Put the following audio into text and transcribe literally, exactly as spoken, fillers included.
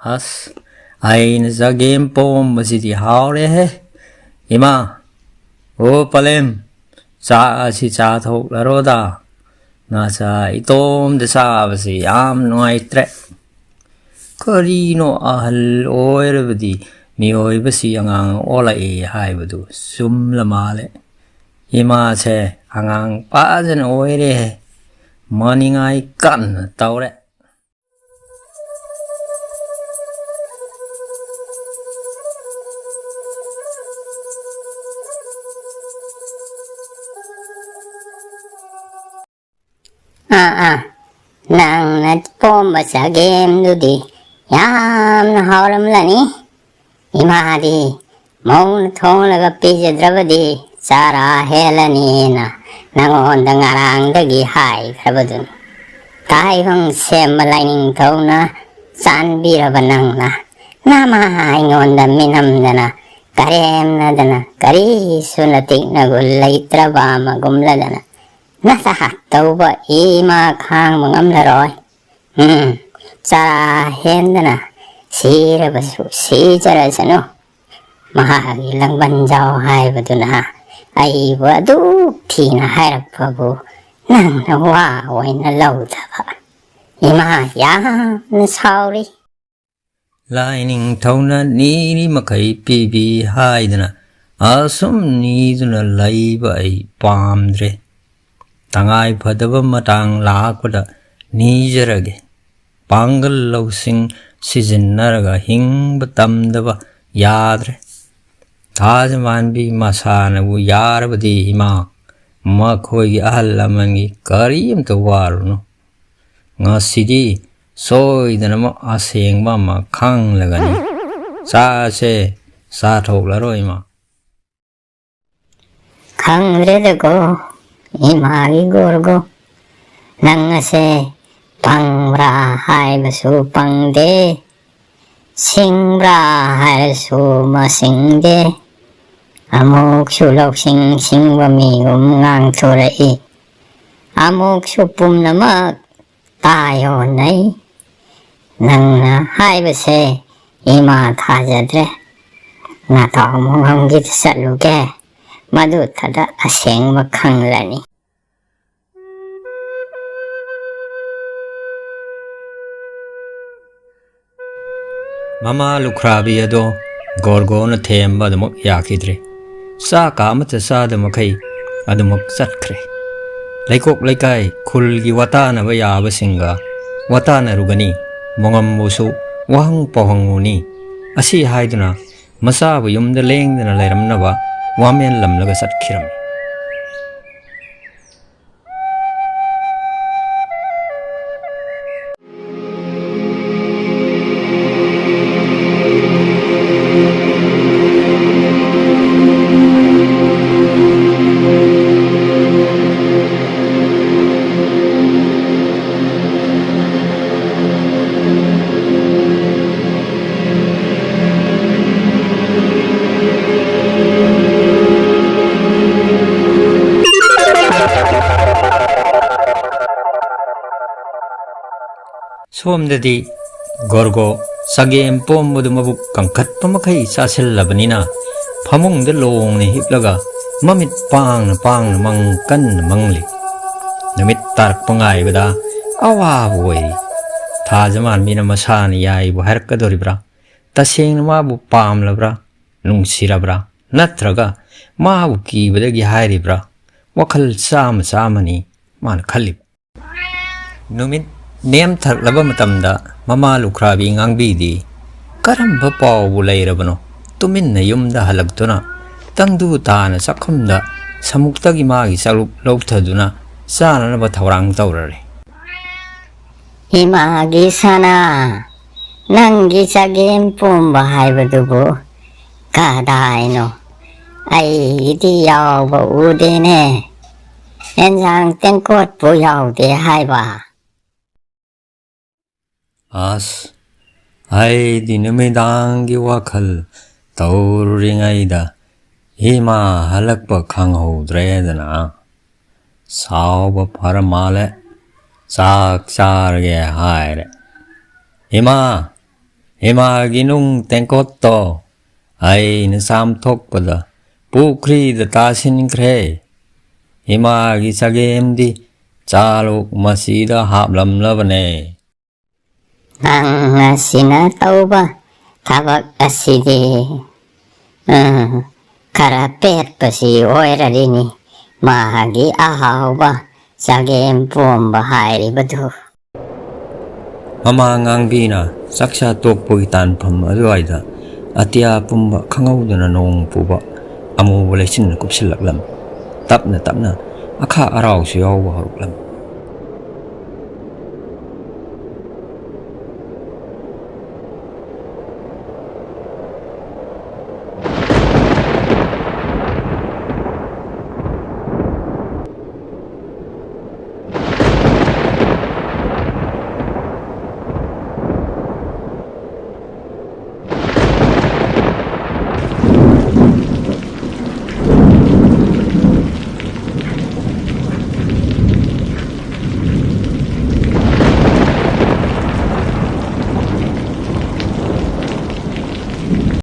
ꯑꯁ, ꯑꯩꯅ ꯆꯒꯦꯝ ꯄꯣꯝꯕꯁꯤꯗꯤ ꯍꯥꯎꯔꯦꯍꯦ꯫ ꯏꯃꯥ, ꯑꯣ ꯄꯂꯦꯝ, ꯆꯥꯛ ꯑꯁꯤ ꯆꯥꯊꯣꯛꯂꯔꯣꯗ꯫ ꯅꯆꯥ ꯏꯇꯣꯝꯗ ꯆꯥꯕꯁꯤ ꯌꯥꯝ ꯅꯨꯡꯉꯥꯏꯇ꯭ꯔꯦ꯫ ꯀꯔꯤꯅꯣ, ꯑꯍꯜ ꯑꯣꯏꯔꯕꯗꯤ ꯃꯤꯑꯣꯏꯕꯁꯤ ꯑꯉꯥꯡ ꯑꯣꯜꯂꯛꯏ ꯍꯥꯏꯕꯗꯨ ꯆꯨꯝꯂ ꯃꯥꯜꯂꯦ꯫ ꯏꯃꯥꯁꯦ ꯑꯉꯥꯡ ꯐꯖꯅ ꯑꯣꯏꯔꯦꯍꯦ꯫ ꯃꯅꯤꯡꯉꯥꯏ ꯀꯟꯅ ꯇꯧꯔꯦ꯫ ꯑꯥ, ꯑꯥ, ꯅꯪꯅ ꯄꯣꯝꯕ ꯆꯒꯦꯝꯗꯨꯗꯤ ꯌꯥꯝꯅ ꯍꯥꯎꯔꯝꯂꯅꯤ꯫ ꯏꯃꯥꯗꯤ ꯃꯧꯅ ꯊꯣꯡꯂꯒ ꯄꯤꯖꯗ꯭ꯔꯕꯗꯤ ꯆꯔꯥ ꯍꯦꯜꯂꯅꯤꯅ ꯅꯉꯣꯟꯗ ꯉꯔꯥꯡꯗꯒꯤ ꯍꯥꯏꯈ꯭ꯔꯕꯗꯨꯅꯤ꯫ ꯇꯥꯏꯕꯪ ꯁꯦꯝꯕ ꯂꯥꯏꯅꯤꯡꯊꯧꯅ ꯆꯥꯟꯕꯤꯔꯕ ꯅꯪꯅ ꯅꯃꯥ ꯑꯩꯉꯣꯟꯗ ꯃꯤꯅꯝꯗꯅ, ꯀꯔꯦꯝꯅꯗꯅ, ꯀꯔꯤꯁꯨ ꯅꯇꯤꯛ ꯅꯒꯨꯟ ꯂꯩꯇ꯭ꯔꯕ ꯑꯃꯒꯨꯝꯂꯗꯅ ꯅꯁꯥ ꯇꯧꯕ ꯏꯃꯥ ꯈꯥꯡꯕ ꯉꯝꯂꯔꯣꯏ꯫ ꯎꯝ, ꯆꯔꯥ ꯍꯦꯟꯗꯅ ꯁꯤꯔꯕꯁꯨ ꯁꯤꯖꯔꯁꯅꯨ꯫ ꯃꯍꯥꯛꯀꯤ ꯂꯪꯕꯟ ꯖꯥꯎ ꯍꯥꯏꯕꯗꯨꯅ ꯑꯩꯕꯨ ꯑꯗꯨꯛ ꯊꯤꯅ ꯍꯥꯏꯔꯛꯄꯕꯨ ꯅꯪꯅ ꯋꯥ ꯑꯣꯏꯅ ꯂꯧꯗꯕ꯫ ꯏꯃꯥ ꯌꯥꯝꯅ ꯁꯥꯎꯔꯤ꯫ ꯂꯥꯏꯅꯤꯡꯊꯧꯅ ꯅꯤꯔꯤ ꯃꯈꯩ ꯄꯤꯕꯤ ꯍꯥꯏꯗꯅ ꯑꯁꯨꯝ ꯅꯤꯗꯨꯅ ꯂꯩꯕ ꯑꯩ ꯄꯥꯝꯗ꯭ꯔꯦ꯫ ꯇꯉꯥꯏ ꯐꯗꯕ ꯃꯇꯥꯡ ꯂꯥꯛꯄꯗ ꯅꯤꯖꯔꯒꯦ꯫ ꯄꯥꯡꯒꯜ ꯂꯧꯁꯤꯡ ꯁꯤꯖꯤꯟꯅꯔꯒ ꯍꯤꯡꯕ ꯇꯝꯗꯕ ꯌꯥꯗ꯭ꯔꯦ꯫ ꯊꯥꯖ ꯃꯥꯟꯕꯤ ꯃꯁꯥꯅꯕꯨ ꯌꯥꯔꯕꯗꯤ ꯏꯃꯥ, ꯃꯈꯣꯏꯒꯤ ꯑꯍꯜ ꯂꯃꯟꯒꯤ ꯀꯔꯤꯝꯇ ꯋꯥꯔꯨꯅꯨ꯫ ꯉꯁꯤꯗꯤ ꯁꯣꯏꯗꯅꯃꯛ ꯑꯁꯦꯡꯕ ꯑꯃ ꯈꯪꯂꯒꯅꯤ꯫ ꯆꯥꯁꯦ, ꯆꯥꯊꯣꯛꯂꯔꯣꯏ ꯏꯃꯥ꯫ ꯈꯪꯗ꯭ꯔꯦꯗꯀꯣ, ꯏꯃꯥꯒꯤ ꯒꯣꯔꯒꯣ꯫ ꯅꯪ ꯑꯁꯦ ꯄꯪꯕ꯭ꯔꯥ ꯍꯥꯏꯕꯁꯨ ꯄꯪꯗꯦ, ꯁꯤꯡꯕ꯭ꯔꯥ ꯍꯥꯏꯔꯁꯨ ꯃꯁꯤꯡꯗꯦ꯫ ꯑꯃꯨꯛꯁꯨ ꯂꯧꯁꯤꯡ ꯁꯤꯡꯕ ꯃꯤꯒꯨꯝ ꯉꯥꯡꯊꯣꯔꯛꯏ, ꯑꯃꯨꯛꯁꯨ ꯄꯨꯝꯅꯃꯛ ꯇꯥꯏꯑꯣꯟꯅꯩ꯫ ꯅꯪꯅ ꯍꯥꯏꯕꯁꯦ ꯏꯃꯥ ꯊꯥꯖꯗ꯭ꯔꯦ꯫ ꯅꯇꯥꯎ ꯃꯣꯉꯝꯒꯤꯗ ꯆꯠꯂꯨꯒꯦ, ꯃꯗꯨꯗ ꯑꯁꯦꯡꯕ ꯈꯪꯂꯅꯤ꯫ ꯃꯃꯥ ꯂꯨꯈ꯭ꯔꯥꯕꯤ ꯑꯗꯣ ꯒꯣꯔꯒꯣꯅ ꯊꯦꯝꯕ ꯑꯗꯨꯃꯛ ꯌꯥꯈꯤꯗ꯭ꯔꯦ꯫ ꯆꯥꯛꯀ ꯑꯃꯠꯇ ꯆꯥꯗ ꯃꯈꯩ ꯑꯗꯨꯃꯛ ꯆꯠꯈ꯭ꯔꯦ꯫ ꯂꯩꯀꯣꯛ ꯂꯩꯀꯥꯏ ꯈꯨꯜꯒꯤ ꯋꯥꯇꯥꯅꯕ ꯌꯥꯕꯁꯤꯡꯒ ꯋꯥꯇꯥꯅꯔꯨꯒꯅꯤ, ꯃꯣꯉꯝꯕꯨꯁꯨ ꯋꯥꯍꯪ ꯄꯥꯎꯍꯪꯉꯨꯅꯤ꯫ ꯑꯁꯤ ꯍꯥꯏꯗꯨꯅ ꯃꯆꯥꯕꯨ ꯌꯨꯝꯗ ꯂꯦꯡꯗꯅ ꯂꯩꯔꯝꯅꯕ ꯋꯥꯃꯦꯟ ꯂꯝꯂꯒ ꯆꯠꯈꯤꯔꯝꯃꯤ꯫ ꯁꯣꯝꯗꯗꯤ ꯒꯣꯔꯒꯣ ꯆꯒꯦꯝ ꯄꯣꯝꯕꯗꯨ ꯃꯕꯨꯛ ꯀꯪꯈꯠꯄ ꯃꯈꯩ ꯆꯥꯁꯤꯜꯂꯕꯅꯤꯅ ꯐꯃꯨꯡꯗ ꯂꯣꯡꯅ ꯍꯤꯞꯂꯒ ꯃꯃꯤꯠ ꯄꯥꯡꯅ ꯄꯥꯡꯅ ꯃꯪ ꯀꯟꯅ ꯃꯪꯂꯤ꯫ ꯅꯨꯃꯤꯠ ꯇꯥꯔꯛꯄ ꯉꯥꯏꯕꯗ ꯑꯋꯥꯕ ꯑꯣꯏꯔꯤ꯫ ꯊꯥꯖꯃꯥꯟꯕꯤꯅ ꯃꯁꯥꯅ ꯌꯥꯏꯕꯨ ꯍꯥꯏꯔꯛꯀꯗꯣꯔꯤꯕ꯭ꯔꯥ? ꯇꯁꯦꯡꯅ ꯃꯥꯕꯨ ꯄꯥꯝꯂꯕ꯭ꯔꯥ? ꯅꯨꯡꯁꯤꯔꯕ꯭ꯔꯥ? ꯅꯠꯇ꯭ꯔꯒ ꯃꯥꯕꯨ ꯀꯤꯕꯗꯒꯤ ꯍꯥꯏꯔꯤꯕ꯭ꯔꯥ? ꯋꯥꯈꯜ ꯆꯥꯝꯃ ꯆꯥꯝꯃꯅꯤ ꯃꯥꯅ ꯈꯜꯂꯤꯕ꯫ ꯅꯨꯃꯤꯠ ꯅꯦꯝꯊꯔꯛꯂꯕ ꯃꯇꯝꯗ ꯃꯃꯥ ꯂꯨꯈ꯭ꯔꯥꯕꯤ ꯉꯥꯡꯕꯤꯗꯤ, "ꯀꯔꯝꯕ ꯄꯥꯎꯕꯨ ꯂꯩꯔꯕꯅꯣ? ꯇꯨꯃꯤꯟꯅ ꯌꯨꯝꯗ ꯍꯜꯂꯛꯇꯨꯅ ꯇꯪꯗꯨ ꯇꯥꯅ ꯆꯥꯛꯈꯨꯝꯗ ꯁꯃꯨꯛꯇꯒꯤ ꯃꯥꯒꯤ ꯆꯥꯂꯨꯛ ꯂꯧꯊꯗꯨꯅ ꯆꯥꯅꯅꯕ ꯊꯧꯔꯥꯡ ꯇꯧꯔꯔꯦ꯫" ꯏꯃꯥꯒꯤ ꯁꯅꯥ, ꯅꯪꯒꯤ ꯆꯒꯦꯝ ꯄꯣꯝꯕ ꯍꯥꯏꯕꯗꯨꯕꯨ ꯀꯗꯥꯏꯅꯣ? ꯑꯩꯒꯤꯗꯤ ꯌꯥꯎꯕ ꯎꯗꯦꯅꯦ꯫ ꯑꯦꯟꯖꯥꯡ ꯇꯦꯡꯀꯣꯠꯄꯨ ꯌꯥꯎꯗꯦ ꯍꯥꯏꯕ꯫ ꯑꯁ, ꯑꯩꯗꯤ ꯅꯨꯃꯤꯗꯥꯡꯒꯤ ꯋꯥꯈꯜ ꯇꯧꯔꯨꯔꯤꯉꯩꯗ ꯏꯃꯥ ꯍꯜꯂꯛꯄ ꯈꯪꯍꯧꯗ꯭ꯔꯦꯗꯅ꯫ ꯁꯥꯎꯕ ꯐꯔ ꯃꯥꯜꯂꯦ꯫ ꯆꯥꯛ ꯆꯥꯔꯒꯦ ꯍꯥꯏꯔꯦ꯫ "ꯏꯃꯥ, ꯏꯃꯥꯒꯤ ꯅꯨꯡ ꯇꯦꯡꯀꯣꯠꯇꯣ ꯑꯩꯅ ꯆꯥꯝꯊꯣꯛꯄꯗ ꯄꯨꯈ꯭ꯔꯤꯗ ꯇꯥꯁꯤꯟꯈ꯭ꯔꯦ꯫ ꯏꯃꯥꯒꯤ ꯆꯒꯦꯝꯗꯤ ꯆꯥꯂꯨꯛ ꯃꯆꯤꯗ ꯍꯥꯞꯂꯝꯂꯕꯅꯦ꯫" "ꯅꯪ ꯑꯁꯤꯅ ꯇꯧꯕ ꯊꯕꯛ ꯑꯁꯤꯗꯤ, ꯎꯝ, ꯈꯔ ꯄꯦꯠꯄꯁꯤ ꯑꯣꯏꯔꯗꯤꯅꯤ ꯃꯥꯒꯤ ꯑꯍꯥꯎꯕ ꯆꯒꯦꯝ ꯄꯣꯝꯕ ꯍꯥꯏꯔꯤꯕꯗꯨ꯫" ꯃꯃꯥ ꯉꯥꯡꯕꯤꯅ ꯆꯥꯛꯆꯥ ꯇꯣꯛꯄꯒꯤ ꯇꯥꯟꯐꯝ ꯑꯗꯨꯋꯥꯏꯗ ꯑꯇꯤꯌꯥ ꯄꯨꯝꯕ ꯈꯪꯍꯧꯗꯅ ꯅꯣꯡ ꯄꯨꯕ ꯑꯃꯨꯕ ꯂꯩꯆꯤꯟꯅ ꯀꯨꯞꯁꯤꯜꯂꯛꯂꯝꯃꯤ꯫ ꯇꯞꯅ ꯇꯞꯅ ꯑꯈꯥꯛ ꯑꯔꯥꯎꯁꯨ ꯌꯥꯎꯕ ꯍꯧꯔꯛꯂꯝꯃꯤ꯫